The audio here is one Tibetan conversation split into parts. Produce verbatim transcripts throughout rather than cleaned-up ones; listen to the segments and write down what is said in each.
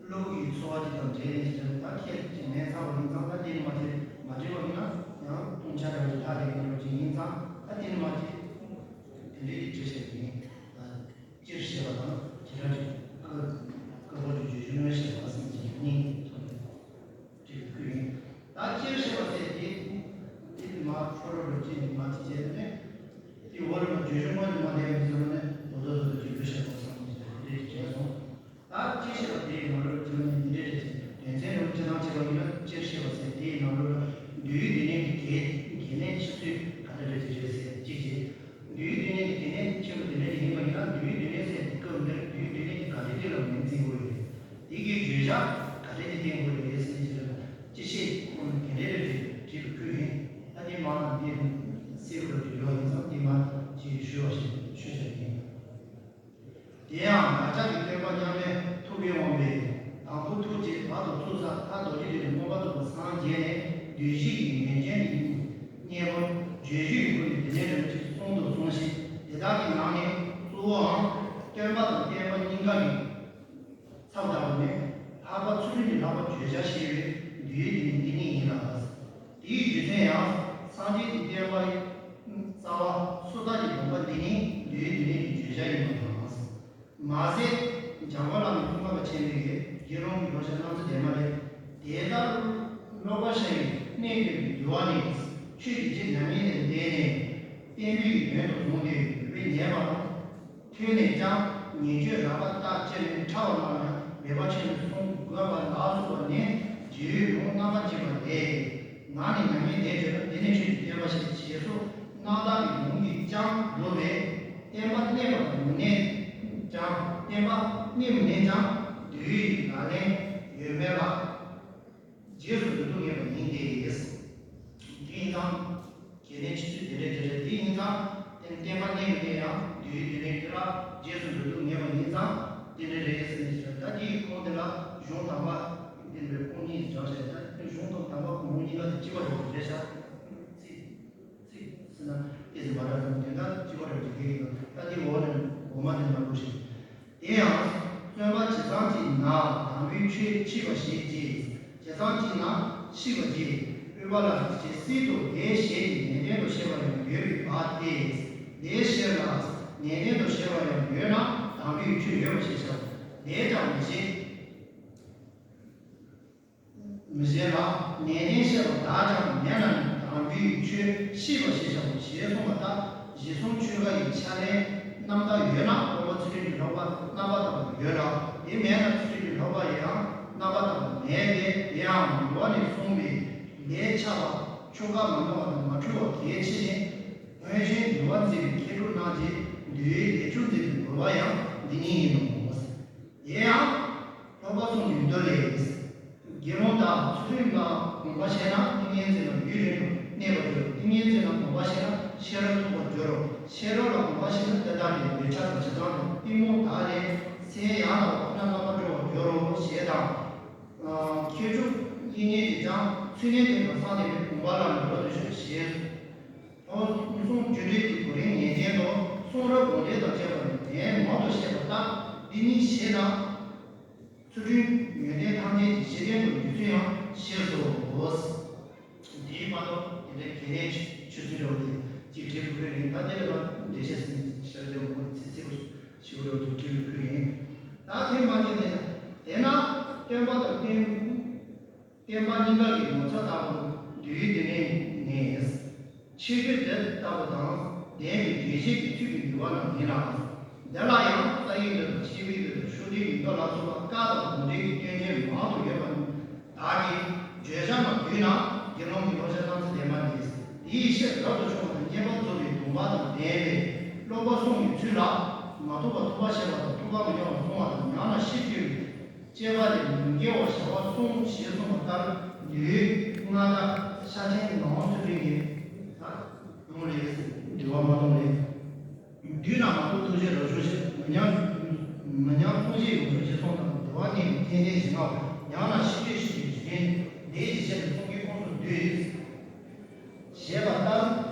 བློ་ཡི་ཚོར་བ་དེ་དང་འབྲེལ་ནས་ཅི་འདྲ་ད་ཁྱེད་ཀྱི་མེད་ཚར་བ་ཡིན་ཙང་ད་དེ་ནི་མ་དེ་མ་འབྲེལ་བ་ཡིན་ན་ཡང་ལྟུང་བྱ་དང་ཡི་དྭགས་ལས་ངན་རོ་ཅིག་ཡིན་ཙང་ད་དེ་ནི་མ་དེ་དེ་འདྲའི་གི་འགྲེལ་བཤད་ཅིག་ཡིན། ད་སྤྱིར་བཤད་པ་དང་དེ་འདྲ་ཅིག་ཀུན་རྫོབ་ཀྱི་བརྗོད་གཞི་དངོས་བཤད་པ་ཟེར་གྱི་གཉིས་ཐོག་ནས་འགྲེལ་དགོས་ཡིན། ད་སྤྱིར་བཤད་པ་ཟེར་དེ་དེ་མ་ཁྲོ་རོ་རོ་ཅིག་མ་དེ་བྱས་ནས་དེ་འོ་རེ་མ་བརྗོད་གཞི་དངོས་དེ་མ་ལས་མི་ཟེར་བ་ནས་ལོ་ཏོག་ཏོ་ཏོ་ཅིག་འགྲེལ་བཤད་པ་བསམ་གྱི་དེ་འདྲ་ཅིག་བྱས་སོང་། ད་སྤྱིར་བཤད་པ་དེའི་ནང་ལོགས་ལ་དེ་ནི་འདི་འདྲ་རེད་ཟེར། དོན་ཚན་རིམ་པ་སྤྱི་བཏང་བྱས་པ་ཡིན་ན་སྤྱིར་བཤད་པ་ཟེར་དེའི་ནང་ལོགས་ལ་འདུལ་བའི་སྡེ་སྣོད་ཀྱི་གལ་གལ་གནད་ཆེ་ཚུལ་ག་འདྲ་རེད་ཅེས་རེད་ཟེར་གཅིག་བྱས། འདུལ་བའི་སྡེ་སྣོད་ཀྱི་གལ་གནད་ཆེན་པོ་དེ་འདྲ་ཞིག་ཡིན་པ་ཡིན་ན་འདུལ་བའི་སྡེ་སྣོད་ཟེར་དེ་སྐབས་འདིར་འདུལ་བའི་སྡེ་སྣོད་ཀྱི་ག་རེ་དེ་ལ་ངོས་འཛིན་དགོས་ཡོད་རེད། དེ་གའི་བརྗོད་བྱ་ག་རེ་དེ་བསྟན་དགོས་རེད་ཟེར་ནས་ཅི་རེད་ན་སྤྱི་བཤད་ཁོང་དེ་འདྲ་རེ་རེ་བྲིས་པའི་ཁུལ་ཡིན། ད་དེ་མང་ན་འདི་གསལ་པོ་རེ་ཡོད་ཡིན་ཙང་དེ་མ་ཅིག་ཞུ་བ་ཞིག་ཞུ་བྱ་ཡིན། དེ་ཡང་བདག་ཅག་གི་སྟོན་པ་མཉམ་མེད་ཐུབ་པའི་དབང་པོས་དང་པོ་ཐུགས་རྗེས་བར་དུ་ཚུགས་ས་མཐར་རྡོ་རྗེ་གདན་ནས་མངོན་པར་རྫོགས་པར་སངས་རྒྱས་ནས་བདུད་བཞི་ཡི་ཡོན་ཏན་གྱི་གཉེན་པོ་བརྗོད་བཞི་ཡི་སྐུ་ནས་སྡེ་སྣོད་རིམ་པ་གསུམ་དུ་གསུངས་ཤིང་དེ་དག་གི་ནང་ནས་གཙོ་བོའང་སྟོན་པ་དང་བསྟན་པ་གཉིས་ཀ་གི་ཚབ་བདག་པོ་ནི་ལྷག་པ་ཚུལ་ཁྲིམས་ཀྱི་ལྷག་པ་བརྗོད་བྱར་བཤད་པའི་འདུལ་བའི་སྡེ་སྣོད་འདི་ཉིད་ཡིན་ལ། དེའི་རྒྱུ་མཚན་ཡང་སངས་རྒྱས་ཀྱི་བསྟན་པ་རྩ་བ་སོ་ཐར་གྱི་སྡོམ་པ་འདི་ཉིད་འདུལ་བའི་སྡེ་སྣོད་ཀྱི་བརྗོད་བྱ་ཡིན་པ་དང་། མ་ཟད་འཇམ་མགོན་བླ་མའི་གསུང་ཁ་པ་ཆེན་པོས་དགེ་སློང་གི་བློ་བཤད་རྣམ་ཐར་དེ་མ་ལས་དེ་ལྟར་ཀློག་པ་ཤར་བའི་གནད་སྟོན་པའི་འདུལ་བ་ནི་ཆོས་ཀྱི་རྗེ་མཉམ་ཉིད་ལས་འདས་ནས་བསྟན་པའི་དོན་དུ་བཟུང་སྟེ་འདུལ་བའི་ཉེས་པ་དང་། ཐོས་ནས་ཀྱང་ཉེས་སྤྱོད་རགས་པ་ལྟར་སྤྱད་ནས་ཕྲ་བ་རྣམས་ཡང་མེད་པ་ཆོས་ནི་གསུང་དགོས་པ་ལ་སོགས་པ་ནི་རྗེའུའི་ལུང་རྣམ་པར་འབྱེད་པ་ལས། ང་ནི་མྱ་ངན་འདས་གྲོལ་ལ་འདི་ནི་ཆོས་ཀྱི་བསྟན་པ་ཞེས་ཞེས་སོགས་རྣམ་དག་གི་ལུང་གིས་ཀྱང་སྒྲུབ་པས་བསྟན་པ་གནས་པ་མི་གནས་ཀྱང་བསྟན་པ་གནས་མི་གནས་ཀྱང་འདུལ་བའི་ལག་ལེན་ཡོད་མེད་ལ། རྗེས་སུ་འགྲོ་ལྡོག་ངེས་པ་ཡིན་ཏེ། དེ་ཡིན་ཙང་། གལ་གནད་ཆེ་ཚུལ་དེ་འདྲ་དེ་འདྲ་དེ་ཡིན་ཙང་། བསྟན་བསྟན་པ་གནས་མི་གནས་ཡང་འདུལ་བའི་སྡེ་སྣོད་དེ་ལ་རྗེས་སུ་འགྲོ་ལྡོག་ངེས་པ་ཡིན་ཙང་དེ་འདྲ་རེད་ཟེར་ནས་ཞུ། ད་དེའི་ཁུངས་དེ་ལ་གཞུང་དང་པ་བསྟན་པའི་ཁུངས་གཉིས་སྦྱར་བྱས། ད་གཞུང་དང་དང་པ་གུང་མོ་གཉིས་ཀ་དེ་གཅིག་པ་རེད་རེད་ཤག་ཚིག་ཚིག་ཟེར་ན་དེ་ཟེར་མ་འདྲ་ཙམ་དོན་དག་གཅིག་པ་རེད་འགྲིག་གི་ཡོད། ད་དེའི་འོག་ནས་འོག་མ་དེ་མ་འགྲོ་ཞིག་དེ་ཡང་། བརྩོན་པ་ཇི་ཙམ་གྱིས་ན་དམ་པའི་ཆོས་མཆིས་པ་ཞེས་བགྱི། ཇི་ཙམ་གྱིས་ན་མཆིས་པ་བགྱི། དབུས་པ་ལ་ཇི་སྲིད་དུ་དེ་བཞེད་ཀྱི་ནན་ཏན་དུ་བཤད་པ་ཡང་ཡོད་པའི་བར་ཏེ། དེ་བཞེད་ལ་ནན་ཏན་དུ་བཤད་པ་ཡང་ཡོད་ན་དམ་པའི་ཆོས་ཡོད་པ་ཞེས་བྱའོ། དེས་ཀྱང་མི་བཞེད། མི་བཞེད་ལ། ནན་ཏན་བཤད་པ་དག་ཀྱང་མེད་ན་ནི་དམ་པའི་ཆོས་མཆིས་པ་ཞེས་བྱའོ་ཞེས་གསུངས་པ་ལྟར་གཞི་གསུམ་ཆོས་འགའ་ཡི་ཕྱག་ལེན་རྣམ་དག་ཡོད་ན་སྟོན་པ་ཚུལ་ཁྲིམས་ཀྱི་ལྷག་པ་རྣམ་པར་དག་པ་ཡོད་ལ། དེ་མེད་ན་ཚུལ་ཁྲིམས་ཀྱི་ལྷག་པ་ཡང་རྣམ་པར་དག་པ་མེད་དེ། དེའང་འདུལ་བ་ནས་གསུངས་པའི་ལས་ཆགས་པ་ཆོས་འགའ་མ་ནོར་བ་དང་མ་འཁྲུལ་བ་གལ་ཆེ་ཞིང་། སྔོན་བྱོན་འདུལ་བ་མཛད་པའི་མཁས་གྲུབ་རྣམས་ཀྱིས་འདུལ་བའི་ལས་མཆོག་མཛད་པའི་དགོས་པ་ཡང་འདི་ཉིད་ཡིན་ནོ། དེ་ཡང་། ལྷག་པ་གསུམ་གྱི་མདོ་ལས། དགེ་སློང་དག་ཚུལ་ཁྲིམས་ལ་གོམས་པ་བྱས་ན་ཏིང་ངེ་འཛིན་ལ་ཡུན་རིང་དུ་གནས་པར་འགྱུར། ཏིང་ངེ་འཛིན་ལ་གོམས་པ་བྱས་ན་ཤེས་རབ་ཐོབ་པར་འགྱུར་རོ། ཤེས་རབ་ལ་གོམས་པ་བྱས་ན་དེ་དག་གི་འདོད་ཆགས་དང་ཞེ་སྡང་དང་གཏི་མུག་དག་ལས་སེམས་ཡང་དག་པ་ཁོ་ན་རྣམ་པར་གྲོལ་བར་འགྱུར་རོ་ཞེས་དང་། མཁས་གྲུབ་དབྱིག་གཉེན་གྱིས་ཀྱང་ཚུལ་གནས་བསྟེན་པ་བསམ་ལྡན་པའི་དགོངས་པ་ལ་ནི་རབ་ཏུ་ཞུགས་ཞེས། ལྷོ་སུམ་བཅུ་དྲུག་གི་གོ་རིམ་ངེས་ཅན་དུ་གསུང་རབ་དགོངས་འགྲེལ་དང་བཅས་པ་ནི་ལན་མང་དུ་བཤད་པ་ལྟར་འདི་ཉིད་བཞེད་ན། ཚུལ་ཁྲིམས་ཡོན་ཏན་ཐམས་ཅད་ཀྱི་གཞི་རྟེན་དུ་འགྱུར་ཚུལ་ཡང་ཤེས་སོ། དེའི་བར་དུ་དེ་འདྲའི་གལ་གནད་ཆེ་ཚུལ་རེ་བ་དེ་གཅིག་བྲིས་དགོས་ཀྱི་རེད། ད་དེ་ལ་ལ་འགྲེལ་བཤད་ཟིན་ཤར་དེ་འོ་ཚིག་ཚིག་པོ་ཞིག་རེ་བ་དེ་བྲིས་དགོས་ཀྱི་ཡིན། ད་དེ་མ་ཉིད་དེ་དེ་ན་སྟོན་པ་དང་བསྟན་བསྟན་པ་གཉིས་ཀ་གི་ངོ་མཚར་ལྟ་བུ་འདུལ་བའི་སྡེ་སྣོད་ནས། ཆེ་ཤོས་དེ་ལྟ་བུ་དང་ལྡན་པའི་འགྲེལ་བཤད་ཀྱི་ཚུལ་གྱིས་འདུལ་བ་རྣམས་ཡིན་ལ། འདི་ལ་ཡང་རྩ་བའི་མདོ་དང་ཕྱི་པའི་མདོ་དང་ཤུགས་བསྟན་གྱི་མདོ་ལ་སོགས་པ་བཀའ་དང་དགོངས་འགྲེལ་གྱི་སྐྱོན་ཅན་མང་དུ་ཡོད་པ་ནི་བདག་གིས་བརྗོད་བྱ་རྣམས་བསྡུས་ན་དགེ་སློང་གི་བློ་བཤད་རྣམ་ཚུལ་ལྡན་མ་ནི། དེའི་ཕྱིར་རབ་ཏུ་བྱུང་བ་དང་བསྙེན་པར་རྫོགས་པའི་དགོངས་པ་དང་ལྡན་པས་ཀློག་པ་གསུམ་གྱི་ཚུལ་ལ། མ་ཐོགས་པ་ཐོགས་པ་བཤད་པ་དང་ཐོགས་པ་མི་འབྱུང་བ་གསུང་བ་དང་ཡང་ན་ཤེས་བརྗོད་ཀྱི་དཔྱད་པ་ལས་མི་འགལ་བར་བྱ་བ་གསུམ་ཞེས་གསུངས་པ་ལྟར་འདུལ་སྔགས་བདག་ཤཱཀྱའི་ནང་ཚུལ་ཁྲིམས་ཀྱི་ལུང་ལས་འདུལ་བ་མ་ལུང་ལས། བསྡུས་ན་མ་ཐོགས་ཐོགས་བྱེད་རབ་བྱུང་ཞེས། མི་ཉམས་མི་ཉམས་གསུང་བྱེད་ཡོངས་གྲོལ་ཞེས་གསུངས་དང་འདུལ་བ་གནས་པའི་ཐེག་ཆེན་ཞི་ལྔ་པ་ཡང་ན་ཤེས་བརྗོད་ཤེས་བྱེད་ཀྱི་ཞི་ལྷན་ལས་ཀྱི་ཆེད་དུ་གསུང་གི་ཁོངས་སུ་འདུས། ཞེས་པ་ལྟར།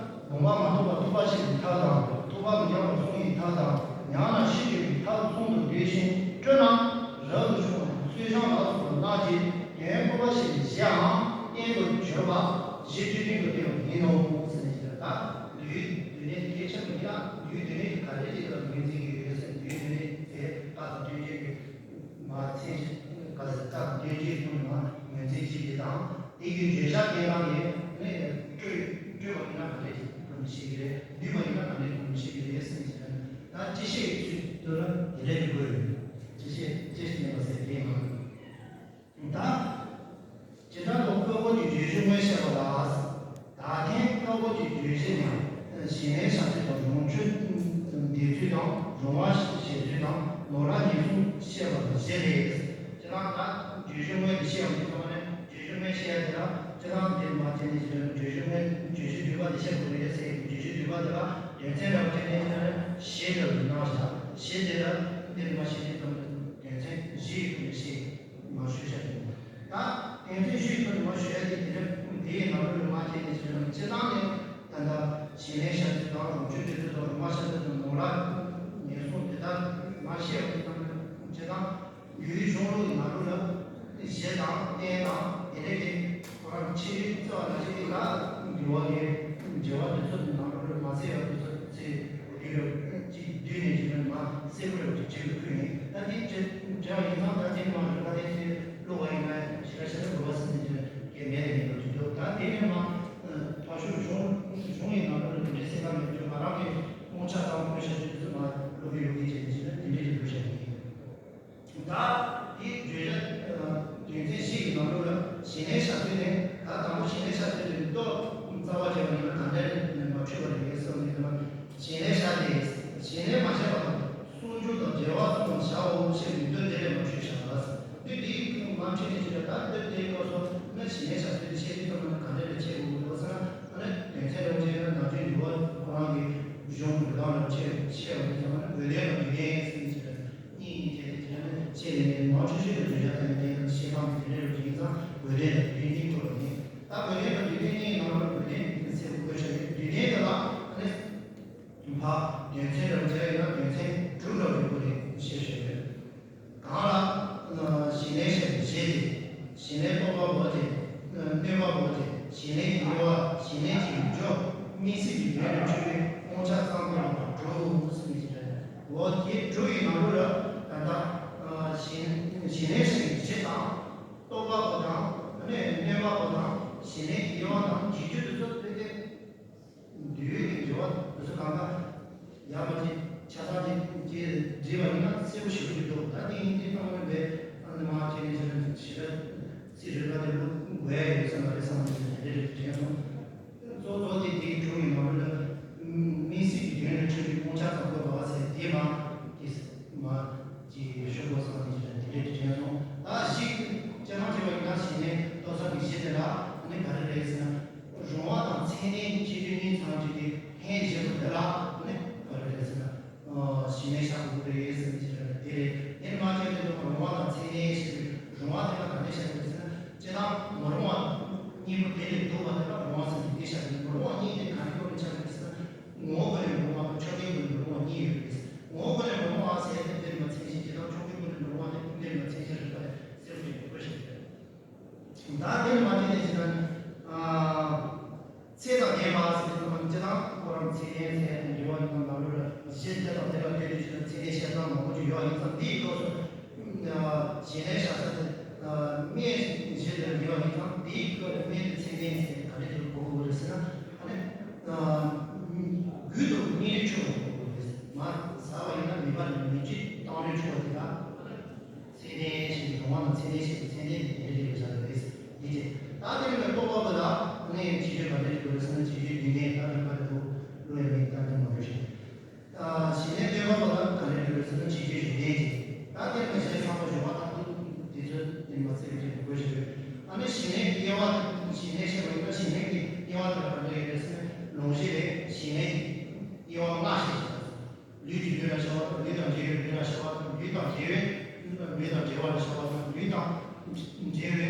དགོངས་པ་མ་ཐོགས་པ་ཐོགས་པ་ཆེན་པོའི་ཐབས་དང་ཐོགས་པ་མི་འབྱུང་བ་གསུང་གི་ཐབས་དང་ཡང་ན་ཤེས་བརྗོད་ཀྱི་ཐབས་གསུམ་དུ་འདུས་ཤིང་སྤྲོས་ན་རབ་ཏུ་བྱུང་བ་དང་གསོལ་བྱང་ལ་ དོན་སྤོབས་པ་ཞེས་པའི་གཞིའང་རྟེན་དུ་བརྗོད་པ་གཞི་སྤྱིར་བཏང་དུ་སྟོན་པ་ཡིན་ནོ་ཟེར་ནས་ཞེས་པ། ད་ལུས་སྡུག་བསྔལ་གལ་ཆེན་པོ་ཡིན་ལ། ལུས་སྡུག་བསྔལ་གྱི་ག་རེ་ཅིག་ལ་ངོས་འཛིན་གྱི་ཡོད་ཟེར། ལུས་སྡུག་བསྔལ་དེ་བཀའ་དང་སྟོན་བྱེད་ཀྱི་མ་མཚན་གཞི་ག་ཟེར། བཀའ་དང་སྟོན་བྱེད་ཀྱི་ངོས་འཛིན་བྱེད་ཀྱི་དང་། དེ་གི་བརྗོད་བྱ་བསྟན་སྟངས་ནི་ནི་སྤྲོས་སྤྲོས་པ་ཡིན་ན་ག་འདྲས་ཀྱི་ཁུངས་ཤེས་ཀྱི་རེད། སྡུག་པ་ཡིན་ན་ག་འདྲས་ཁུངས་ཤེས་ཀྱི་རེད་ཟེར་ནས་བྱས་ན། ད་སྤྱི་བཤད་ཀྱི་ཚུལ་དུ་ལ་དེ་འདྲས་ཀྱི་དགོས་ཡོད། སྤྱི་བཤད་སྤྱི་བཤད་པ་ཟེར་དེ་མ་རེད། ད་ཇི་ལྟར་དུ་ལྟོ་གོས་ཀྱི་བརྗོད་གཞི་དངོས་བཤད་པ་ལ། ད་ཐེངས་ལྟོ་གོས་ཀྱི་བརྗོད་གཞི་ནི་གཞན་ལེན་བྱ་ཚུལ་དང་རང་སྤྱོད་འདོད་ཚུལ་དང་རང་དབང་བཞེད་ཚུལ་དང་ནོར་བ་ཉེན་སྲུང་བཤད་པ་ལ་བཞི་རེད། ཇི་ལྟར་ད་བརྗོད་གཞི་དངོས་ཀྱི་བཤད་པ་འདི་ཚང་མ་ནི་བརྗོད་གཞི་དངོས་བཤད་ཡ་དེ་ལ་ཇི་ལྟར་འདིར་མ་བྱས་ནས་ཇི་ལྟར་བརྗོད་གཞི་དངོས་བརྗོད་གཞི་བསྡུས་པ་འདི་བཤད་དགོས་རེད་ཟེར། བརྗོད་གཞི་བསྡུས་པ་དེ་ལ་དོན་ཚན་འདྲ་བ་བྱས་ནས་ཇི་ལྟར་བཞི་ལ་སྣང་བཞག་བཞི་དེ་ལ་འདིར་མ་བཤད་ནས་ཙམ་དོན་ཚན་བཞི་ཡི་ཁུངས་ནས་བཤད། མ་ཞུ་བྱ་དེ། ད་དོན་ཚན་བཞིའི་ཁུངས་ནས་མ་ཞུ་ཡ་དེ་དེ་ནས་དེའི་ནང་ལོགས་ལ་མ་བྱས་ནས་ཟེར་ན། སྤྱིར་བཏང་ནས་ད་ལྟ་གཞན་ལེན་བྱ་ཚུལ་དང་རང་སྤྱོད་འདོད་ཚུལ་དང་རང་དབང་བཤད་ཚུལ་དང་ནོར་བ་ཉེན་སྲུང་དེ་དག་མ་བཤད་པ་དེ་ཙམ་ལ། སྤྱིར་བཏང་ཡུལ་གཞུང་ལུགས་ཀྱི་ནང་ལོགས་ལ་གཞི་དང་རྟེན་དང་དེ་འདྲ་གི་ཁོ་རང་ཆེད་དུ་བརྩི་བ་ནང་བཞིན་ལ་འགྱུར་བ་དེ་འགྱུར་བ་དེ་ཚོ་དེ་ནང་ལོགས་ལ་མ་བརྩི་བ་དེ་ཚོ་ཚེ་འདི་ལ་གཅིག་བསྡུས་ནས་ཅིག་ལ་མ་གསལ་པོ་རེ་བ་ཅིག་བྱེད་དགོས་ཁུལ་ཡིན། ད་དེ་བྱེད་བྱེད་པ་ཡིན་ཙང་ད་དེ་ནི་མ་རེད། ད་དེ་ཚོས་བླུགས་པ་ཡིན་ན་ཞེ་དྲག་ཞེ་དྲག་འགྲོ་བ་ཟེར་ནས་ཅིག་གལ་མེད་རེད་མི་འདུག་ཅིག་འདུག་ད་དེ་ནི་མ་ཕར་ཕྱོགས་གཞུང་གཞུང་ཡིན་ནང་ལོགས་ལ་དེ་འདྲའི་གསལ་ཁ་མེད་དུས་ང་རང་གི་རྨོངས་ཆ་ཙམ་བཀོད་བཞག་རྒྱུ་དེ་ཚོ་མ་བླུགས་ཀྱི་ཡོད་ཀྱི་བྱས་ནས་ཅིག་ན་དེ་འདྲའི་ཅིག་འགྲོ་བཞག་གི་ཡིན། ད་དེའི་བརྗོད་བྱ་དོན་ཚན་བཞི་གི་ནང་ལོགས་ལ་གཞན་ལེན་བྱ་ཚུལ་ནི། ད་དང་པོ་གཞན་ལེན་བྱ་ཚུལ་དེ་ལྟོ་རྩ་བ་བྱས་པ་ཡིན་ན་གང་འདྲ་ནས་མ་འཁྲུལ་བ་རེད་ཟེར་བ་ནི། དེ་ན་གཞན་ལེན་བྱ་སྟེ། གཞན་ལེན་མ་བྱས་པ་དང་ཟུང་འཇུག་དང་འབྲེལ་བ་ཙམ་ལ་བྱའོ་ཞེས་མི་འདོད་འདི་ལས་མ་འཁྲུལ་བྱ་ལ། འདི་འདིའི་མ་འཁྲུལ་ནས་ཅི་འདྲ། ད་འདི་འདིའི་སྐབས་སུ་ན་གཞན་ལེན་བྱ་ཚུལ་དེ་བཤད་དུས་ཙམ་ན་གང་འདྲ་ལ་བཤད་དགོས་འདུག་ཟེར་ན། ཨ་ནི་དོན་ཚན་རབ་བྱས་ན་ནམ་རྒྱུན་འདུལ་བ་ཁོ་རང་གི་གཞུང་འགྲོ་སྟངས་ལ་བཤད་བཤད་པ་འདི་ཚང་མ་དགོས་དོན་དང་རྒྱུ་མཚན་ཟེར་གཉིས་གཉིས་བྱས་ཏེ། དེ་ནི་བཤད་ལས་ནས་མང་ཆུང་ཆུང་དུ་བརྗོད་བྱ་དང་ཡོན་ཏན་དང་ཤེས་སྟངས་ཀྱི་དེ་འདྲ་རུ་ཡིན་ཙང་དགོས་དོན་དང་རྒྱུ་མཚན་གཉིས་ཐོབ་པ་ཡིན། ད་དགོས་དོན་དང་རྒྱུ་མཚན་གཉིས་ནང་ལ་དགོས་དོན་གྱི་གསལ་པོ་བཀོད་བཞག་ཡོད། རྒྱུ་མཚན་དེ་ལ་ཨ་ནི་ཕ་དོན་ཚན་རབ་བྱས་ཡོད་ན་དོན་ཚན་དྲུག་འདྲ་བོ་ཡོད་པ་རེད་ཞེས་བཤད་ཡོད། གང་ལ། གཞན་ལེན་བྱ་བའི་གཞི་སྟེ། གཞན་ལེན་རྟོགས་པ་པོ་སྟེ། གནོད་པ་པོ་སྟེ། གཞན་ལེན་གྱི་དབྱེ་བ། གཞན་ལེན་གྱི་རྒྱུ། དམིགས་བསལ་གྱི་དོན་ལ་འཁྲུལ་བའི་རྨོངས་ཆ་ཙམ་དུ་ལ་གྲུབ་ཟེར་ནས་ཅི་རེད། འོ་དེ་དྲུག་ཡི་ནང་ལོགས་ལ་ད་ལྟ་གཞན་གཞན་ལེན་བྱ་བའི་གཞི་དང་། རྟོགས་པ་པོ་དང་། གནོད་པ་པོ་དང་། གཞན་ལེན་གྱི་དབྱེ་བ་དང་གི་རྒྱུ་དེ་ཚོ་ཕལ་ཆེར། འདུལ་བའི་འགྲེལ་བ་དེ་ཚོ་གང་ག་ཡག་པ་ཅིག་ཆ་ཚང་ཅིག་ཅིག་བྲིས་པ་ཡིན་ན་གསལ་པོ་ཞེ་པོ་ཅིག་འདུག་ད་དེ་ཡིན་དུས་ཙམ་པ་ནི་བས་ཨ་ནི་མ་བྱས་ནས་ཞེ་དྲག་ཞེ་དྲག་རྩིས་རིག་པ་དེ་བླུག་དགོས་ཡ་ཡོད་ས་མ་རེད་བསམ་ནས་དེ་འདྲ་རེད་དྲན་སོང་། གཙོ་གཙོ་དེ་དེའི་དྲུང་ཡིན་ནོ་ལ་དམིགས་བསལ་གྱི་དོན་ལ་འཁྲུལ་པའི་རྨོངས་ཆ་ཙམ་བཀོད་པ་ཟེར་དེ་མ་དེ་མ་ཅིག་ཤོད་དགོས་བསམ་ནས་ཞེ་དྲག་དེ་འདྲ་དྲན་སོང་། ད་གཞི་སྤྱིར་བཏང་བྱས་པ་ཡིན་ན་གཞི་ནས་ལྟོ་ཚང་གི་གཞི་དེ་ལ་ནི་ག་རེ་རེད་ཟེར་ན། རུང་བ་དང་ཚད་ལྡན་གྱི་ཁྱད་ཆོས་གཉིས་ཚང་གཅིག་དེ་ཕན་བཞེད་པ་དེ་ལ་ནི་ག་རེ་རེད་ཟེར་ན། གཞི་ནས་བཞག་དགོས་ཀྱི་རེད་ཟེར་ནས་ཞེས་པ་དེ་རེད། དེ་ནི་མ་བྱས་ཏེ་རུང་བ་དང་ཚད་ལྡན་ཞེས་པའི་རུང་བ་དེ་ལ་ག་འདྲས་བཞག་གི་རེད་ཟེར་ན། སྤྱིར་བཏང་མ་རུང་བ་གཉིས་པོ་དེ་ལས་སྡུག་པ་དེ་ལ་རུང་བ་ཟེར་ནས་དེ་བཞག་གི་རེད། མ་རུང་བ་གཉིས་དེ་ག་རེ་སྐོར་ནས་ཆགས་ཀྱི་རེད་ཟེར་ན། ངོ་བོ་སྒོ་ནས་མ་རུང་བ་དང་ཆོས་ཅན་སྒོ་ནས་མ་རུང་བ་གཉིས་ཡོད་རེད། ངོ་བོ་སྒོ་ནས་མ་རུང་བ་ཟེར་ཡ་དེ་འདིར་མ་མཚན་གཞི་སྤྱིར་བཏང་ཆོས་ཅན་སྒོ་ནས་མ་རུང་བ་དེ་འདིར་མ་མཚན་གཞི་རེད་པ་ལས་གསལ་པོ་ཅིག་བཀོད་བཞག་གི་རེད། ད་དེ་ནི་མ་བྱས་ནས་ཟེར་ན། ཚད་དང་ལྡན་པ་ཟེར་དུས་ཙམ་སྤྱིར་བཏང་ཁོ་རང་ཚད་ལྡན་ཟེར་ཡ་དང་འབྲེལ་བ་ཡིན་ཙང་ལ་ལུ་ལ་གཞི་དེ་དང་དེ་ལ་ལྟོས་ནས་ཅི་ལ་ཚད་ལྡན་བཤད་སྟངས་མང་པོ་ཅིག་ཡོད་ཡིན་ཙང་འདིའི་སྐབས་སུ། གཞན་ལེན་བྱ་ས་དེ། སྨན་གཞི་དེ་ལ་འབྲེལ་བ་ཡིན་ཙང་འདིའི་སྐབས་ལ་སྨན་དེ་ཚད་ལྡན་ཟེར་ག་འདྲས་དུ་གོ་དགོས་རེད་ཟེར་ན། ཨ་ནི། རྒྱུ་དང་དམིགས་རིམ་ཆོས་ལ་གོ་དགོས་རེད། མ་ཟ་བ་ཡིན་ན་མེད་པ་ནས་མེད་ཀྱི་བཏང་རིམ་ཆོས་དེ་ལ། ཚད་ལྡན་ཞེས་པའི་རུང་བ་དང་ཚད་ལྡན་ཞེས་པའི་ཚད་ལྡན་དེ་དེ་འདྲ་ཞིག་ལ་བཞག་ཡོད་རེད། འདི་བྱས། ད་དེ་ནས་རྟོགས་པ་པོ་ལ་ནི་བྱེད་རྒྱུ་ག་འདྲ་ཞིག་དགོས་རེད་ཟེར་ན་བྱེད་རྒྱུའི་རྒྱུ་ལྡན། ད་རིམ་པ་རེ་རུ་བློ་ཡང་མིག་ལྟ་འདི་མ་རེད་ཤག་གཞི་ནས་སྟོན་པ་པོ་ལ་ག་འདྲ་ཞིག་དགོས་རེད་ཟེར་ན་བྱེད་རྒྱུའི་རྒྱུ་ལྡན་བྱས། ད་དེ་ནས་གཞན་ཚང་མ་སྦྱོར་བ་དང་དེ་ཚོ་དེ་མ་ཚད་པའི་ཆེད་དུ་དགོས་ཞིག་རེད། ཨ་ནི་གཞི་ནས་ཀྱི་དབྱེ་བ་དེ་གཞི་ནས་བཤད་པ་ཡིན་ན་གཞི་ནས་ཀྱི་དབྱེ་བ་དེ་ལ་ག་འདྲ་ཡོད་རེད་ཟེར་ན་ལོངས་སྤྱོད་ལས་གཞི་ནས་ཀྱི་དབྱེ་བ་ལྔ་བཤད་ཀྱི་ཡོད། ལུས་ཀྱི་ལུས་ལ་ཤར་བ་དང་། ལུས་དང་འབྲེལ་བའི་ལུས་ལ་ཤར་བ་དང་། ལུས་དང་འབྲེལ་བའི་ལུས་དང་འབྲེལ་བ་ལ་ཤར་བ་དང་། ལུས་དང་འབྲེལ་བའི་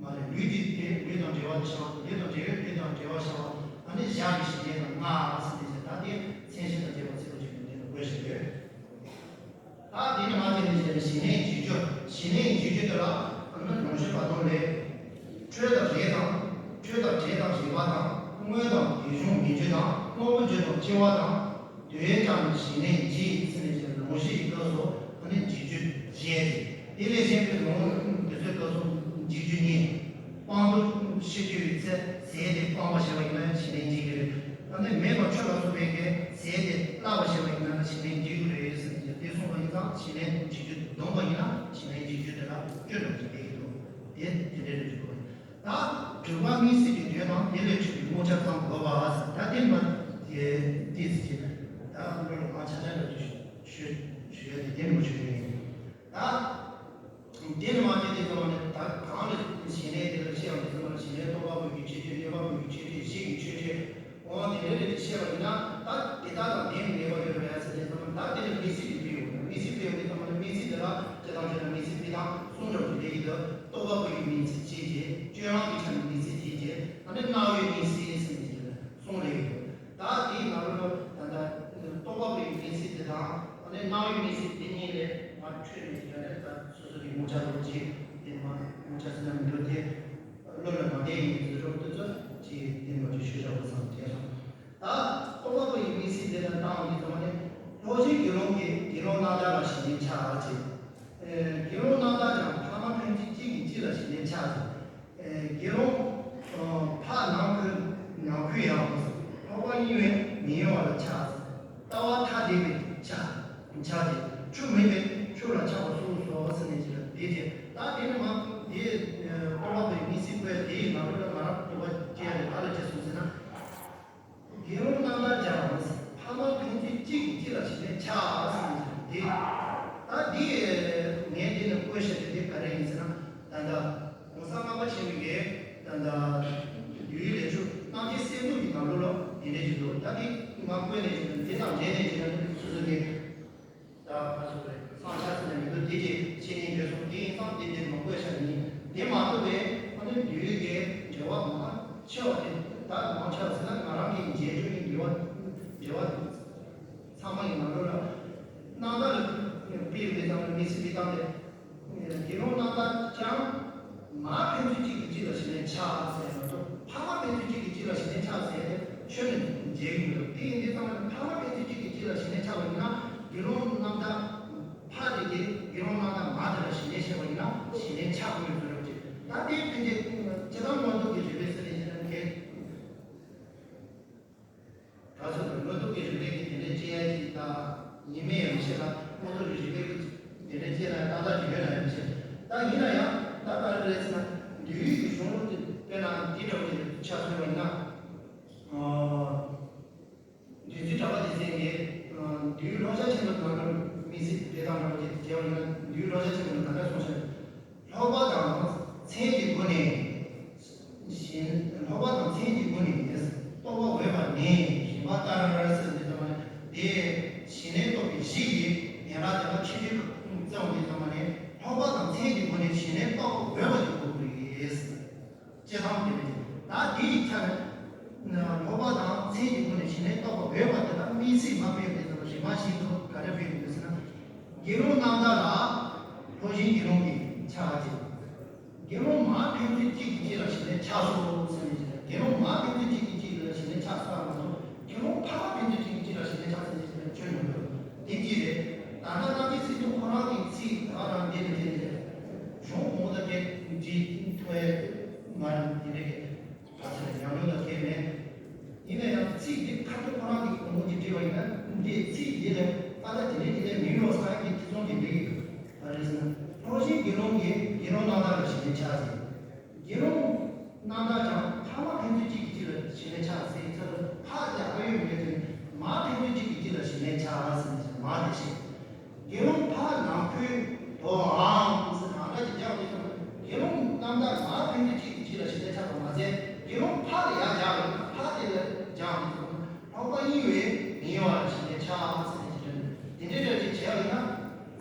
མ་རེད། ལུས་ཀྱི་དེ་ལུས་དང་འབྲེལ་བ་ལ་ཤར་བ་དང་། ལུས་དང་འབྲེལ་བའི་ལུས་དང་འབྲེལ་བ་ཤར་བ་དང་། ཨ་ནི་བཞག་པའི་གཞི་ལྡན་དང་ལྔ་ཟེར་ཏེ་ཟེར། ད་དེ་མཚན་གཞི་དང་བཅས་པ་ཚིག་ལ་བཅུག་ནས་འདི་ལ་བཀོད་བཞག་ཡོད། ད་དེ་ནི་མ་དེ་ནི་ཞེས་པའི་གཞི་ནས་འཇུག་རྒྱུ། གཞི་ནས་འཇུག་རྒྱུ་དེ་ལ་ ནི་ལོངས་སྤྱོད་པ་དང་ལས། འཕྲོད་དང་རེག་དང་། འཕྲོད་དང་བྲལ་དང་རེག་པ་དང་། དངོས་དང་། ཡུལ་གཞུང་མི་བརྗོད་དང་། དངོས་པོ་བརྗོད་དང་སྐྱེ་བ་དང་། དེ་བས་ཀྱང་ནི་ཞི་གནས་འཇིག་ཟེར་ནས་ཀྱང་ལོངས་སྤྱོད་ཀྱི་སྐབས་སུ་ཨ་ནི་འཇིག་རྒྱུ་བཞི་སྟེ། དེ་ལས་གཞན་པའི་ལོངས་སྤྱོད་ཀྱི་སྐབས་སུ་འཇིག་རྒྱུ་གཉིས། སྤང་དུ་ཤེས་རྒྱུ་ཡོད་ཚེ་ཟས་དེ་སྤངས་པ་བྱས་པ་ཡིན་ན་ཞི་གནས་འཇིག་གི་རེད། ཨ་ནི་མེ་དང་ཆུ་ལ་སོགས་པའི་གི་ཟས་དེ་བརླག་པ་བྱས་པ་ཡིན་ན་ཞི་གནས་འཇིག་གི་རེད་ཟེར་ནས་དེ་གསུངས་པ་ཡིན་ཙང་ཞི་གནས་འཇིག་རྒྱུ་བསྡོམས་པ་ཡིན་ན་ཞི་གནས་འཇིག་རྒྱུ་དེ་ལ་བཅུ་འདྲ་ཅིག་བསྡད་ཀྱི་འདུག་དེ་དེ་འདྲ་རེད་འདུག་ད་དྲུག་པ་དམིགས་བསལ་གྱི་དོན་དང་དེ་ལས་འཕྲོས་པའི་དངོས་ཆ་ཙམ་དགོས་པ་ཟེར། ད་དེ་མ་དེ་དེ་ཟེར་གྱི་ད་འགྲོ་ལ་མ་ཆ་ཆ་འདྲ་ཅིག་ཞུ་ཞུ་ཞུ་ཡ་དེ་དེ་མ་ཞུ་ཡ་ཡིན། ད། དེ་ནི་མ་དེ་དེ་ཚང་མ་ནི་ད་གང་ལ་ཞི་གནས་དེ་ལ་ཤེས་ཡོན་དེ་ཚང་མ་ལ་ཞི་གནས་རྟོགས་པ་པོ་ཡི་ཆོས་ཅན། གནས་པ་པོ་ཡི་ཆོས་ཅན། གཞི་ཡི་ཆོས་ཅན། འོ་དེ་འདྲ་རེད་དེ་ཤེས་པ་ཡིན་ན་ད་དེ་དག་དང་དེ་ངེས་པ་ཡོད་རེད་ཟེར་དེ་ཚང་མ་ད་དེ་ནི་དམིགས་བསལ་གྱི་དེ་ཡོད། དམིགས་བསལ་དེ་ཡོད་དེ་ཚང་མ་ནི་དམིགས་བསལ་དེ་ལ་སྤྱི་དང་བྱེད་དང་དམིགས་བསལ་དེ་དང་གསུམ་འདྲ་བོ་དེ་ཡིན་དུས་རྟོགས་པ་པོ་ཡི་དམིགས་བསལ་གཅིག་བྱས། སྤྱོད་ལམ་གྱི་ཆ་ནས་དམིགས་བསལ་གཅིག་བྱས། ཨ་ནི་རྣ་བའི་དམིགས་བསལ་ཟེར་ནས་ཀྱི་གསུམ་རེད་ཡོད། ད་དེའི་ནང་ལོགས་ལ་ད་ལྟ་རྟོགས་པ་པོ་ཡི་དམིགས་བསལ་དེ་དང་། ཨ་ནི་རྣ་བའི་དམིགས་བསལ་དེ་གཉིས་ལས་མར་འཕྲོས་ནས་ཡོད་རེད། ད་སོ་སོ་གི་ངོ་ཚ་ལོ་རྒྱུས་དེ་མ་ངོ་ཚ་ཟེར་ན་མི་འགྲོ་དེ་བློ་ལ་མ་བདེ་ཡིན་ཚུལ་རོགས་དེ་ཚོ་ཅིག་དེ་མ་ཅིག་ཞུ་བྱ་བ་བསམ་བྱས་སོང་། ད་རྟོགས་པ་པོ་ཡི་དམིགས་བསལ་དེ་ལ་བཏང་བའི་ཚོ་ནི་ལྷོ་ཆེན་དགེ་སློང་གིས་དགེ་སློང་རྣམ་དག་ལ་ཞི་གནས་ཆགས་ཅེས། དགེ་སློང་རྣམ་དག་ཀྱང་ཕ་མ་ཕན་ཚུན་གཅིག་གིས་གཅིག་ལ་ཞི་གནས་ཆགས་ཅེས། དགེ་སློང་ཕ་ནང་ཁུལ་ནང་ཁུལ་ཡང་ལྷོ་པ་གཡེང་བས་མི་གཡེང་བ་ལ་ཆགས། ལྟ་བ་ཐ་དད་པའི་ཆགས་ཆགས་ཏེ་ཆུ་མེད་པས་ཆུ་ལ་ཆགས་པ་སོགས་སོ་ཟེར་ནས་ཅི་ལ་དེ་བྱས། ད་དེ་ནི་མ་དེ་རྟོགས་པ་པོའི་དམིགས་བསལ་བཀོད་དེ་ཡི་ནང་ལོགས་ལ་ང་རང་རྟོགས་པ་སྐྱེ་ཡ་རེད། ག་ལ་བྱས་སོང་ཟེར་ན། དགེ་སློང་རྣམ་དག་ཀྱང་ཕ་མ་ཕན་ཚུན་གཅིག་གིས་གཅིག་ལ་ཞི་གནས་ཆགས་ཟེར་ནས་དེ། ད་འདི་ངས་འདི་ནས་བཀོད་བཞག་པའི་དེ་ག་རེ་ཡིན་ཟེར་ན། ད་ལྟ་༸གོང་ས་སྔགས་པ་ཆེན་པོའི་གི་ད་ལྟ་འདུལ་བའི་ལས་ཆོས་རྣམ་འབྱེད་གསལ་འདུག་གི་ནང་ལོགས་ལ་འདི་འདྲ་ཞིག་འདུག་ད་འདི་ང་བཀོད་ནས་ཅི་ན་འདི་དང་འབྲེལ་ནས་ཅི་ན་སོ་སོ་གི་ད་ག་ཚོད་རེད། སངས་ཆགས་ཟེར་ནས་མི་འདུག་དེ་གི་བཤེས་གཉེན་བགྲེས་སོང་དེ་ཡིན་ཙང་དེ་འདིར་མ་བཀོད་བཞག་ཡིན། དེ་མ་གཏོགས་པའི་ཨ་ནི་འདུལ་བའི་འབྲེལ་བ་མང་ཆེ་བ་དེ་ད་མང་ཆེ་བ་ཟེར་ན་ང་རང་གི་མཇལ་ཆོས་ཀྱི་འབྲེལ་བ་འབྲེལ་བ་ཚང་མ་ཡི་ནང་ལོགས་ལ་རྣམ་དག་ལ་དཔེ་ཡོད་པའི་ཙམ་ལ་དམིགས་བསལ་དེ་བཏང་སྟེ། དགེ་སློང་རྣམ་དག་ཀྱང་མ་ཕན་ཚུན་གཅིག་གིས་གཅིག་ལ་ཞི་གནས་ཆགས་ཟེར་མ་གཏོགས་ཕ་མ་ཕན་ཚུན་གཅིག་གིས་གཅིག་ལ་ཞི་གནས་ཆགས་ཟེར་ཏེ་ཆོས་ནི་མཇལ་གྱི་མི་འདུག་དེ་ཡིན་དུས་ཙམ་ལ་ཕ་མ་ཕན་ཚུན་གཅིག་གིས་གཅིག་ལ་ཞི་གནས་ཆགས་པ་ཡིན་ན་དགེ་སློང་རྣམ་དག་ཕ་དེ་དེ་དགེ་སློང་རྣམ་དག་མ་དེ་ལ་ཞི་གནས་བྱས་པ་ཡིན་ན་ཞི་གནས་ཆགས་དགོས་ཡོད་ཚུལ་རེད་ཅེས། ད་དེ་ཕན་ཆད་སྤྱིར་བཏང་མངོན་རྟོགས་ཀྱི་རིགས་པའི་ས་ནས་བྱས་ན་གལ། ག་ཚོད་དུ་མངོན་རྟོགས་ཀྱི་རིགས་པའི་གི་དེ་འདྲའི་དཔྱད་ཡ་ཅིག་དང་ཡིན་མིན་ཡང་མི་ཤེས་ལ། མངོན་རྟོགས་ཀྱི་རིགས་པའི་གི་དེ་འདྲའི་དཔྱད་ན་ཏག་ཏག་ཅིག་ཡོད་ན་ཡང་མི་ཤེས། ད་ཡིན་ན་ཡང་ད་ག་རེ་རེད་ཟེར་ན། འདུལ་བའི་གི་གཞུང་ལུགས་དེ་དཔེར་ན་འདི་འདྲ་བོ་ཅིག་ཆ་མཚོན་པ་ཡིན་ན། འདུལ་འཛིན་གྲགས་པ་སྡེ་ཚན་གྱི་འདུལ་བའི་ཀློག་བྱ་ཆེན་པོ་ནང་ལ་དམིགས་བསལ་འགྲེལ་དང་འདྲ་བོ་ཅིག་བྱས་པ་ཡིན་ན་འདུལ་བའི་ཀློག་བྱ་ཆེན་པོ་ནང་ག་འདྲ་གསུངས་ཤག་ལྷག་པ་དང་མཚན་གྱི་སྒོ་ནས། ཞི་ལྷག་པ་དང་མཚན་གྱི་སྒོ་ནས་རྟོགས་པ་འོས་པ་ནི་རིམ་པ་ལྟར་ཟེར་འདི་ཚང་མ་ནི་དེ་ཞི་གནས་རྟོགས་པའི་གཞི་ཡི་ཡན་ལག་དེ་ལ་ཆེ་ཆུང་བརྩམས་འདི་ཚང་མ་ནི་ལྷག་པ་དང་མཚན་གྱི་སྒོ་ནས་ཞི་གནས་རྟོགས་པ་འོས་པ་ཞིག་དགོས་ཀྱི་རེད། སྤྱི་དང་དེ་ནི་ད་དེའི་ཆ་ནས་ལྷག་པ་དང་མཚན་གྱི་སྒོ་ནས་ཞི་གནས་རྟོགས་པ་འོས་པ་དེ་ལ་དམིགས་བསལ་མ་ཕན་པའི་ཚབ་རིམ་པ་བཞིན་དུ་ག་རེ་ཕན་གྱི་ཡོད་ཟེར་ན། དགེ་སློང་རྣམ་དག་ལ་ལྷོ་ཆེན་དགེ་སློང་གི་ཆ་ཅེས། དགེ་སློང་མ་ཕན་ཚུན་གཅིག་གིས་གཅིག་ལ་ཞི་གནས་ཆགས་སོ་ཟེར་ནས་ཅི་ལ། དགེ་སློང་མ་ཕན་ཚུན་གཅིག་གིས་གཅིག་ལ་ཞི་གནས་ཆགས་སོ་མ་གཏོགས་དགེ་སློང་ཕ་མ་ཕན་ཚུན་གཅིག་གིས་གཅིག་ལ་ཞི་གནས་ཆགས་ཟེར་ནས་ཅི་ལ་ཆོས་མི་འདུག་དེ་གཅིག་རེད། ད་ལྟ་རྣམ་འབྱེད་ཚིག་ཐོ་ཁོ་རང་གི་ཚིག་ད་རང་འདི་ལ་བརྟེན་ནས་གཞུང་གོང་མོ་དང་འགལ་འདི་ཐོས་ང་འདི་རེད། ཕ་ཚ་ལ་ཉམས་མྱོང་ལ་ཁེལ་མེད། ཡིན་ན་ཡང་ཚིག་འདི་ཁ་ཐུག་ཁོ་རང་གི་གོང་བུ་གཅིག་བྲིས་པ་ཡིན་ན་འདི་ཚིག་འདི་ལས་ཨ་ད་དེ་ནས་དེ་ལས་མིང་ལོག་ས་ཡ་གི་ཐེ་ཚོམ་གྱི་མི་ཡིན། ག་རེ་ཟེར་ན་ལྷོ་ཆེན་དགེ་སློང་གིས་དགེ་སློང་རྣམ་དག་ལ་ཞི་གནས་ཆགས་ཟེར། དགེ་སློང་རྣམ་དག་ཀྱང་ཕ་མ་ཕན་ཚུན་གཅིག་གིས་གཅིག་ལ་ཞི་གནས་ཆགས་ཟེར་ཚུལ་ཕ་རྒྱག་གི་ཡོད་མེད་དེ་མ་ཕན་ཚུན་གཅིག་གིས་གཅིག་ལ་ཞི་གནས་ཆགས་ཟེར་ནས་མ་དེ་བཤད། དགེ་སློང་ཕ་ནང་ཁུལ་དུའང་ཟེར་ན་ཨ་ཅེ་རྒྱག་དེ་ཙམ་དགེ་སློང་རྣམ་དག་མ་ཕན་ཚུན་གཅིག་གིས་གཅིག་ལ་ཞི་གནས་ཆགས་པ་མ་ཟད་དགེ་སློང་ཕ་ལ་ཡང་རྒྱག་རེད། ཕ་དེ་ལ་རྒྱག་དེ་ཙམ་ལྷག་པ་གཡེང་བས་མི་གཡེང་བ་ལ་ཞི་གནས་ཆགས་ཟེར་ནས་ཅི་དྲན་དེ་འདྲའི་འདྲ་ཅིག་བྱས་པ་ཡིན་ན་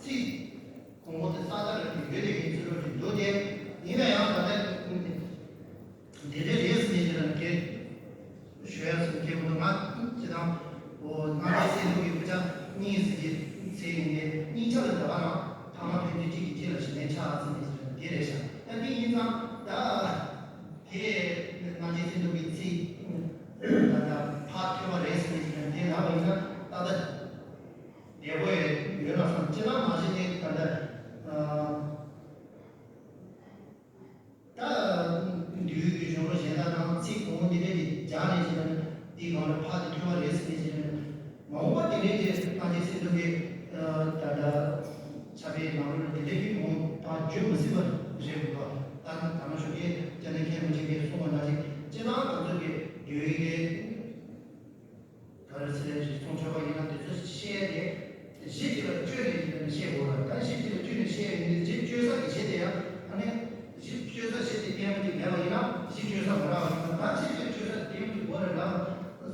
ཚིག་གོང་མོ་དེ་ས་ད་རེད་དེ་ཡོད་དེ་ཡིན་ཚུལ་ལོ་ཅིག་འདུག་སྟེ་ཡིན་ན་ཡང་ད་ལྟ་དེ་འདྲ་རེད་ཟེར་ནས་ཅི་དྲན་གལ། ཞུ་ཡ་སུ་མཁས་པོ་འདུག་ང་ཅི་དང་། འོ་ང་ཚོའི་སེམས་ལུགས་ཀྱི་བུ་ཆ་གཉིས་ཟེར་གྱི་ཚེ་ཡིན་ཏེ་གཉིས་ཆ་ལ་འདྲ་བ་རང་ཕ་མ་ཕན་ཚུན་གཅིག་གིས་གཅིག་ལ་ཞི་གནས་ ཚིག་གོང་འདི་འདྲས་ཀྱི་སྦྱར་ནས་བྱས་ན་འདི་གང་ལ་ཕར་དེ་ཐོན་པ་རེད་ཟེར་ནས་བྱས་ན། མ་འོངས་པ་དེ་འདྲས་ཀྱི་སངས་རྒྱས་སྲིད་མཐའ་གི་ད་ལྟ་ཕྱག་དཔེ་ནང་ལོགས་ལ་དེ་འདྲས་ཀྱི་མ་འོངས་པ་བརྗོད་མི་སྲིད་པ་རེད་འདུག་ད་ད་ནང་ཞོགས་ཀས་སྐྱབས་མགོན་མཁན་པོ་ཆེ་གིས་གསུངས་པ་ནང་བཞིན་སྤྱིར་བཏང་ང་ཚོ་གི་ཡུལ་གྱི་ག་རེ་ཟེར་རེད། རིགས་མཐོང་ཆོས་པ་ཡིན་ན་དེ་ཚོ་བཤད་དེ་གཞི་གཅིག་ལ་བཅོལ་ནས་ཡིན་ན་བཤད་དགོས་ལ། ད་གཞི་གཅིག་ལ་བཅོལ་ནས་བཤད་ཡོང་དུས་གཞི་བཅོལ་ས་གི་གཞི་དེ་ཡང་ཨ་ནི་གཞི་བཅོལ་ས་གཞི་དེ་བརྟན་པོ་ཅིག་མེད་པ་ཡིན་ན་གཞི་བཅོལ་ས་མ་རག་པ་ཡིན་ན། ད་གཞི་གཅིག་ལ་བཅོལ་ས་དེ་བརྟན་པོ་ཅིག་དགོས་རེད་ལ་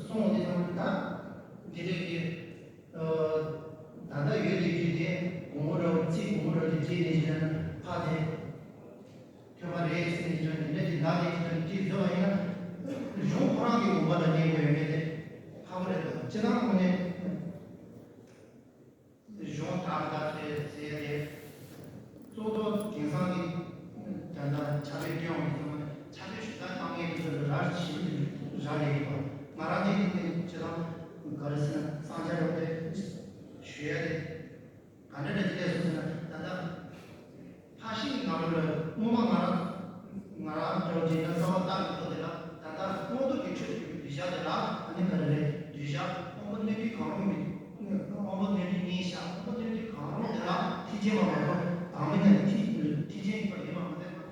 གསུངས་དེ་དང་ད་འདི་འདྲས་ཀྱི་ད་ལྟ་ཡོད་དེ་རྒྱུ་དེ་གོང་མོ་འདྲ་བོ་ཚིག་གོང་མོ་འདྲ་བོ་ཅིག་བྲིས་ནས་བྱས་ན་ཕ་དེ། ཐོས་པ་རེད་ཟེར་ནས་ཀྱང་འདི་འདྲ་ཅིག་ལབ་ནས་ཀྱང་ཅིག་བཟོས་པ་ཡིན་ན། གཞུང་ཁོ་རང་གི་དགོངས་པ་ལ་གནས་དགོས་ཡོད་མེད་དེ་ཁག་པོ་རེད་དོ། སྤྱིར་བཏང་ངོས་ནས་གཞུང་དག་དག་ཟེར་ཟེར་ཡ་དེ་གཙོ་བོ་དེང་སང་གི་ད་ལྟ་ཕྱག་དཔེ་སྟོན་ཡོང་དུས་ཙམ་པ་ནས་ཕྱག་དཔེ་ཞུ་དག་བཏང་མཁན་དེ་ཚོ་ལ་རག་ཞིབ་རག་ལས་ཡོད་པ། ང་རང་ཚོའི་ངོས་ནས་སྤྱིར་བཏང་ག་རེ་ཟེར་ན་བསམ་འཆར་རོགས་དེ་ཞུ་ཡ་དེ། ག་འདྲ་འདྲ་ཅིག་ལས་སོང་ཟེར་ན། ད་ལྟ་ཕར་ཕྱིན་ནང་ལོགས་ལ་སྔོན་མ་ང་རང་ང་རང་འདྲ་བོ་ཅིག་ཡིན་ན་རྩ་བ་བཏགས་པའི་ཐོག་དེ་ལ་ད་ལྟ་དངོས་སྟོབས་ཀྱི་ཆོས་ཀྱི་གདུལ་བྱ་དེ་ལ་ཨ་ནི་ག་རེ་རེད། གདུལ་བྱ་དབང་པོ་རྣོན་པོའི་གང་རུང་གི་དབང་པོ་རྣོན་པོའི་གཉིས་ཤ་དབང་པོ་རྣོན་པོའི་གང་རུང་དེ་ལ་ཐེག་ཆེན་པ་མ་གཏོགས་དང་པོ་ཉིད་ནས་ཐེག་ཐེག་ཆེན་ཡིན་པ་ཡིན་པ་མ་ཟད་ང་ཚོ་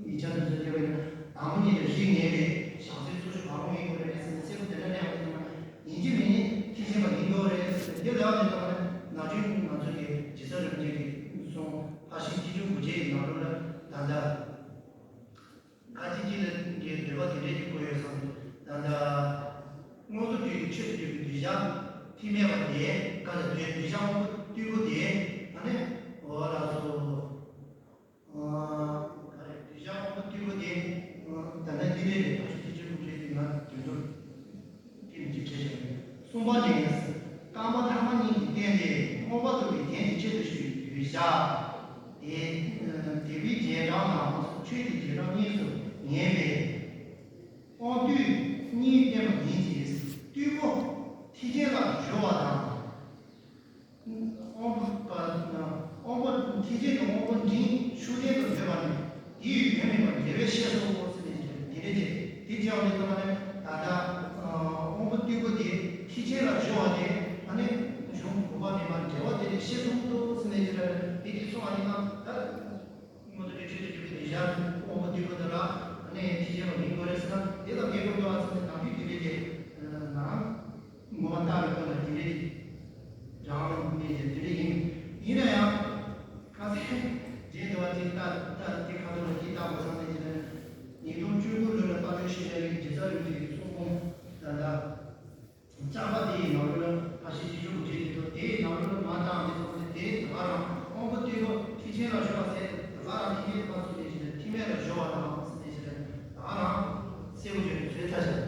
ཡིག་ཆ་དེ་ཚོ་ལྟ་བས་ན་དང་པོ་ཉིད་ནས་རིགས་ངེས་པའི་བྱང་སེམས་ཚོགས་ཆོས་གང་རུང་ཡིན་དགོས་རེད་ཟེར་ནས་གསལ་པོ་དེ་འདྲ་གནས་པ་ཡིན་ན། ཡིན་གཅིག་མིན་གཉིས་ཐེག་ཆེན་པ་ཡིན་དགོས་རེད་ཟེར་ཏེ་ལབ་ནས་ད་ནི་ན་ཆུང་ང་ཚོ་གི་རྗེ་བཙུན་རིན་པོ་ཆེ་གིས་གསུངས། ཕར་ཕྱིན་ཐེག་མཆོག་དགུ་བརྒྱའི་ནང་ལོགས་ལ་ད་ལྟ་ཁ་ཅིག་ཅིག་ལ་གི་འདོད་པ་དེ་འདྲས་ཀྱི་བཀོད་ཡོད་བསམ། ད་ལྟ་དངོས་སུ་སྤྲུལ་པའི་ཆོས་སྤྲུལ་པའི་གདུལ་བྱ་ཐེག་དམན་པ་དེ་ག་ལ་དོན་གདུལ་བྱ་དབང་པོ་རྟུལ་པོ་དེ་ཨ་ནི་འོ་ལགས་སོ། ག་རེ་གདུལ་བྱ་དབང་པོ་རྟུལ་པོ་དེ། ད་ལྟ་འདི་འདྲའི་རེད། ད་ཤུ་ཏི་ཅི་ཀུན་བྱེད་དེ་ང་དོན་དུ་དེ་ནི་ཅིག་བྱས་བྱས་ཡིན། གསུམ་པ་ནི། སྐར་མ་ཐ་མ་གཉིས་ཀྱིས་བསྟན་ཏེ་མངོན་པར་རྫོགས་པའི་རྒྱན་གྱི་ཆེད་དུ་ཞུས་པའི་གདུལ་བྱ་དེ། དད་པའི་རྗེས་འབྲང་དང་ཆོས་ཀྱི་རྗེས་འབྲང་གཉིས་སུ་ངེས་པས། དབང་རྟུལ་གཉིས་བསྟན་པ་ཡིན་གྱི། རྟུལ་པོ་ཐེག་ཆེན་ལ་གཞོལ་བ་དང་། དབང་པོ་དབང་པོ་ཐེག་ཆེན་གྱི་དབང་པོ་འབྲིང་ཤུགས་ལྡན་དུ་འདོད་པ་ནི་དེའི་དོན་མིན་པར་འགལ་བའི་ཤེས་སོ་ཟེར་ནས་དེ་འདྲ་དེ་དེ་བྱས་པ་ནི་ཚང་མ་ནི་ད་ལྟ་དབང་པོ་རྟུལ་པོ་དེ་ཐེག་ཆེན་ལ་གཞོལ་བ་དེ་ཨ་ནི་གཞུང་དགོངས་པ་མེད་པར་འགལ་བ་དེ་ནི་ཤེས་སོང་དུ་ཟེར་ནས་དེ་འདྲ་དེ་དེ་གསུངས་པ་ཡིན་ན་ད་མངོན་མཐོ་གི་ཆོས་ཀྱི་སྤྲུལ་པའི་གདུལ་བྱ་དབང་པོ་རྟུལ་པོ་དེ་ལ་ཨ་ནི་ཐེག་ཆེན་པ་ཡིན་དགོས་རེད་ཟེར་ན་དེ་ལ་འགལ་དགོས་འདུག་ཟེར་ནས་ནམ་རྒྱུན་དེ་འདྲ་དེ་ང་རང་། ངོ་མ་ལྟ་བའི་སྐོར་ལ་དེ་འདྲའི་རང་གནས་ཀྱི་དེ་འདྲ་ཡིན། ཡིན་ན་ཡང་ཁ་སང་རྗེས་འདི་བ་དེ་ལྟ་ལྟ་དེ་ཁ་ཐུག་ལ་དེ་ལྟ་དགོས་བསམ་ནས་ཀྱི་ནས་ཉིས་སྟོང་བཅུ་དགུ་ལོ་ལ་ལྟ་གྲུབ་ཤེས་ཡ་ཡི་རྗེ་བཙུན་རིན་པོ་ཆེའི་གསུང་འབུམ་ད་ལྟ་ལྕགས་པ་དེ་ཡི་ནང་ལོགས་ལ་ཕ་ཤི་ཅི་ཆུ་བུ་ཆེ་དེ་ཚོ་དེ་ཡི་ནང་ལོགས་ལ་མ་བཏང་དེ་ཚོ་དེ་ད་ག་རང་དབང་པོ་རྟུལ་པོ་ཐེག་ཆེན་ལ་གཞོལ་བ་ཟེར་ད་ག་རང་དེ་འདྲའི་ཕ་སུ་ནས་ཀྱི་ནས་ཐེག་དམན་ལ་གཞོལ་བ་དང་ཟེར་ནས་ཀྱི་ནས་ད་ག་རང་གསལ་པོ་བརྗོད་ནས་བཟོས་ཚར་བྱས།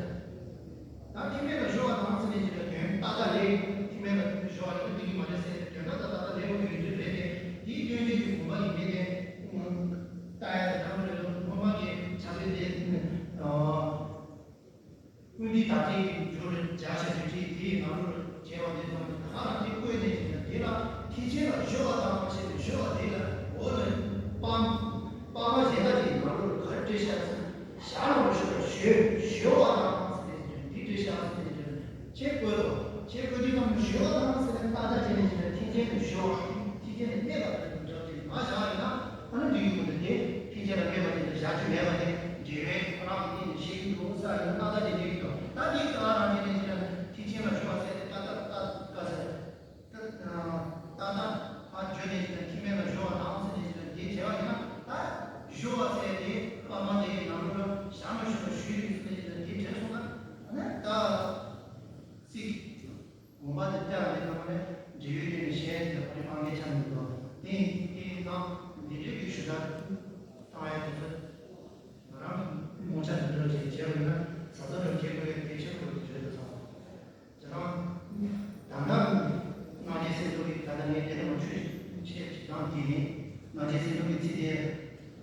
ད་ཐེག་དམན་ལ་གཞོལ་བ་དང་ཟེར་ནས་ཀྱི་དོན་ཏག་ཏག་རེད། ཐེག་དམན་ལ་གཞོལ་བ་ཡིན་ན་འགྲིག་གི་མ་རེད་ཟེར་ནས་དོན་ཏག་ཏག་ཏག་ཏག་རེད་པ་ཡོད་རྒྱུ་རེད་དེ། དེའི་སྟོན་བྱེད་ཀྱི་དགོངས་པ་ཡིན་མིན་དེ་ལྟ་ཡ་དེ་དང་པོ་རེད་དོ། སྔོན་མ་གི་བྱ་བའི་དེ་ཀུན་འདུས་དག་ཅིང་འབྱུང་བའི་བྱ་བྱ་བྱེད་ཀྱི་དེའི་ནང་དུ་བྱས་པ་དེ་ཙམ་གྱི་ད་ག་རང་དེ་བཀོད་ནས་ཀྱི་དེ་ལ་ཐེག་ཆེན་ལ་གཞོལ་བ་དང་ཞེས་པའི་གཞོལ་བ་དེ་ལ་འོ་ལ་པ་པ་མ་གཞན་དག་ཅིག་ནང་དུ་ག་རེ་བྲིས་བཞག་ཟེར་ན། ཞར་ལ་གཞོལ་བ་གཞོལ་གཞོལ་བ་དང་ཟེར་ནས་འདི་འདྲ་བཞག་ཟེར་ནས་ཁྱེད་བཀོད་དོ། ཁྱེད་བཀོད་དུས་ཙམ་གཞོལ་བ་དང་ཟེར་ནས་ཏག་ཏག་བྱས་ནས་ཀྱི་ཐེག་ཆེན་དུ་གཞོལ་བ་ཐེག་ཆེན་དུ་གནས་པ་དང་འདྲ་བ་དེ་མ་བཞག་ཡིན་ན་ཨ་ནི་འདི་ཡོད་དེ་ཐེག་ཆེན་ལ་གནས་པ་དེ་ལ་བཞག་རྒྱུ་མེད་པ་དེ་འབྲེལ་བའི་ཁོ་རང་གི་སྟེང་ནས་བཤད་ཀྱི་འདུག་ས་ཡིན་ན་ཏག་ཏག་བྱས་བསྡད་ཀྱི་འདུག་ད་འདི་ཏག་རང་བྱས་ནས་ཀྱི་ཐེག་ཆེན་ལ་གཞོལ་བ་ཟེར་ཏེ་ཏག་ཏག་ཏག་ཏག་ཟེར། ད་ད་ད་ཕར་བརྗོད་ནས་ཀྱི་ཐེག་དམན་ལ་གཞོལ་བ་དང་ཟེར་ནས་ཀྱི་དེ་བྱས་པ་ཡིན་ན་ད་གཞོལ་བ་ཟེར་དེ་པ་མ་དེ་ཡི་ནང་ལོགས་ལ་བཞག་མ་ཞུ་བ་ཞུས་ཡོད་ཟེར་ནས་ཀྱི་དེ་དྲན་སོང་ན་ཨ་ནི་ད་སྲིད་དགོངས་པ་དེ་བལྟས་པ་དེ་ནང་ནས་འབྲེལ་ཡོད་དེ་ནས་གཞན་དེ་ལ་ཕ་རི་ཕ་ངའི་ཆ་ནས་འདུག་དེ་དེ་ནང་འདི་འདྲའི་གི་ཞུ་དག་བཏང་ཡ་དེ་ཚོ་ང་རང་དངོས་ཆ་དེ་འདྲ་ཅིག་བྱས་པ་ཡིན་ན་བཟའ་ཚང་འདྲ་བྱེད་དགོས་ཡ་གལ་ཆེན་པོ་རེད་དེ་རེད་དུ་བསམ། ཁྱེད་རང་། ད་ལྟ་སྔ་རྗེས་སེམས་ཚོགས་ཀྱི་ད་ལྟ་ངས་དེ་ནས་མ་ཆོས་ཆེད་ཀྱི་དང་དེ་ནས་སྔ་རྗེས་སེམས་ཚོགས་ཀྱི་ཚིག་དེ་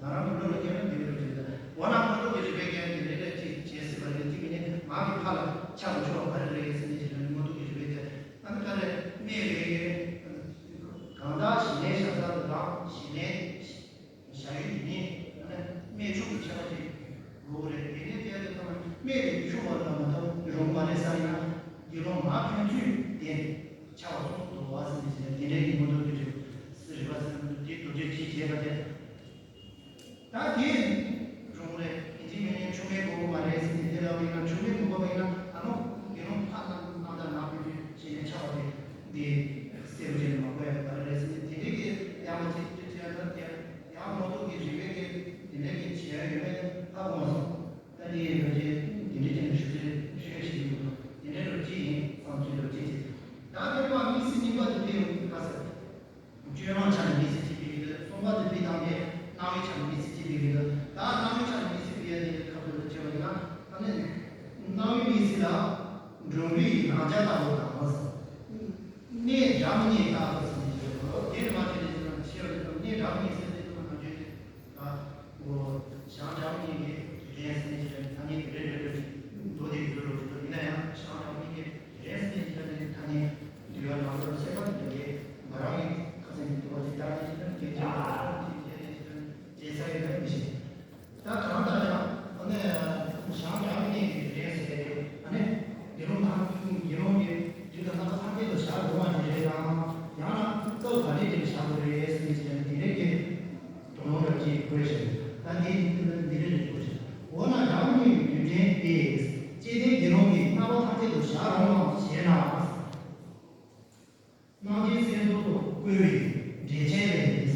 ང་རང་གི་བློ་ལ་སྐྱེ་ན་འདི་འདྲ་རེད། འོ་ན་ཁོ་ཚོ་གི་རིག་པའི་རྐྱེན་གྱིས་རེ་རེ་ཅིག་བྱེད་སྲིད་པ་རེད། དེ་མིན་ནས་ང་གི་ཕ་ལ་ཆགས་མི་ཆོག་པ་ག་རེ་རེད་ཟེར་ནས་ཞེ་ན་མངོན་རྟོགས་ཀྱི་རིག་པའི་རྐྱེན་ཨ་ནི་ག་རེ་སྨྲས་རེད། གང་དག་ཞི་གནས་བཞག་ས་དང་ཞི་གནས། བྱ་ཡུལ་དེ་ནི་སྨད་ཕྱོགས་ཀྱི་ཁྱད་པར་ཅན་དགོས་རེད། དེ་ནས་དེ་ལས་ཐོག་ ད་དེ་རུང་རེད། ཡིན་གཅིག་མིན་གཉིས་ཆུང་མའི་དགོས་པ་མ་རེད་ཟེར་ཏེ་དེ་ལབ་པ་ཡིན་ན། ཆུང་མའི་དགོས་པ་ཡིན་ན་ད་ནོ་དགེ་སློང་ཕ་རྣམས་རྣམ་དག་ནག་པོའི་ཞལ་ནས་ཆགས་པ་དེ་འདི་སེར་བ་ཅན་མ་དགོས་ཡ་ག་རེ་རེད་ཟེར་ཏེ། དེ་འདྲའི་གི་ཡང་མ་ཅིག་དེ་དེ་ཡང་ད་དེ་ཡང་མ་གཏོགས་ཀྱི་རིགས་པའི་གི་དེ་འདྲའི་གི་བྱེད་ཡ་ཡོད་མེད་ཧ་གོ་མ་སོང་། ད་དེ་ཡིན་ན་ཅིག་དེ་འདྲའི་ཅན་ཞུ་ཚེ་ཞུ་ཡ་ཞིག་ཡོད་འདུག་དེ་འདྲའི་རུ་ཅི་ཡིན་བསམ་ཚུལ་རུ་ཅི་ཅི། ད་དེ་པ་དམིགས་བསལ་གཉིས་པ་དེ་དེ་ཡོང་གི་ཁ་གསལ། སྤྱོད་ལམ་ཆ་ནས་དམིགས་བསལ་གཅིག་པའི་གི་འདུག་གསུམ་པ་དེ་དཔེ་དང་པོའི་སྣང་བའི་ཆ་ནས་དམིགས་བསལ་གཅིག་པའི་གི་འདུག་ད་སྣང་བའི་ཆ་ནས་དམིགས་བསལ་དཔེ་ཡ་དེ་ཁ་ཐུག་ཏུ་བྱས་པ་ཡིན་ན། ཨ་ནི་སྣང་བའི་དམིགས་བསལ་ལ་འགྲོ་བའི་རང་རྐྱ་ལྟ་བུ་དང་། གནས་སྒྲ་མི་སྙན་ལྟ་བུ་ཟེར་ནས་བརྗོད་པ་དེ་ནི་མ་བྱས་ནས་ཟེར་ན་ཤེས་པ་ནི་གནས་སྒྲ་མི་སྙན་ཟེར་ཏེ་དུ་མ་བརྗོད་དེ། ད་འོ་བྱང་སྒྲ་མི་སྙན་གྱི་རིགས་ཅན་ཟེར་ནས་བརྗོད་ན་ཐ་སྙད་དེ་རེད་རེད་རེད། མདོ་དེ་གི་འདུག་རོ་འདུག་ཡིན་ན་ཡང་བྱང་སྒྲ་མི་སྙན་གྱི་རིགས་ཅན་ཟེར་ནས་བརྗོད་ན་ཐ་སྙད་འདུལ་བ་ནང་དུ་ཤེས་པ་དེ་གི་ང་རང་གི་ཁ་སང་གི་འདུལ་བ་དེ་ལྟར་ནས་བརྗོད་ན་དགེ་ཅན་གྱི་རིགས་ཅན་ཟེར་ནས་བརྗོད་ན་བྱེད་ས་ཡོད་ན་མི་ཤེས། ད་གང་ལྟར་ཡང་ཨ་ནི་བྱང་སྒྲ་མི་སྙན་གྱི་རིགས་ཟེར་ཏེ། ཨ་ནི་དགེ་སློང་དང་དགེ་སློང་གི་རྒྱུད་དང་རྣམ་པ་ཐམས་ཅད་དུ་བྱ་རུང་བ་དེ་རེད་དང་། ཡང་ན་སྐབས་ག་ནས་དེ་བྱ་དགོས་རེད་ཟེར་ནས་བྱས་ན་དེ་རིགས་ཀྱི་དོ་སྣང་འདྲ་ཅིག་དགོས་ཤིང་། ད་དེ་འདི་རིགས་རེད་དགོས་ཤིང་། འོ་ན་སྒྲ་མི་སྙན་གྱི་རྒྱུད་ཅན་ཏེ། ཅི་སྟེ་དགེ་སློང་གི་རྣམ་པ་ཐམས་ཅད་དུ་བྱ་རུང་བའམ་ཞེ་ན། སྣང་བའི་སེམས་རྟོག་ཏུ་བཀོལ་བའི་འགྲེལ་ཆེན་ལས།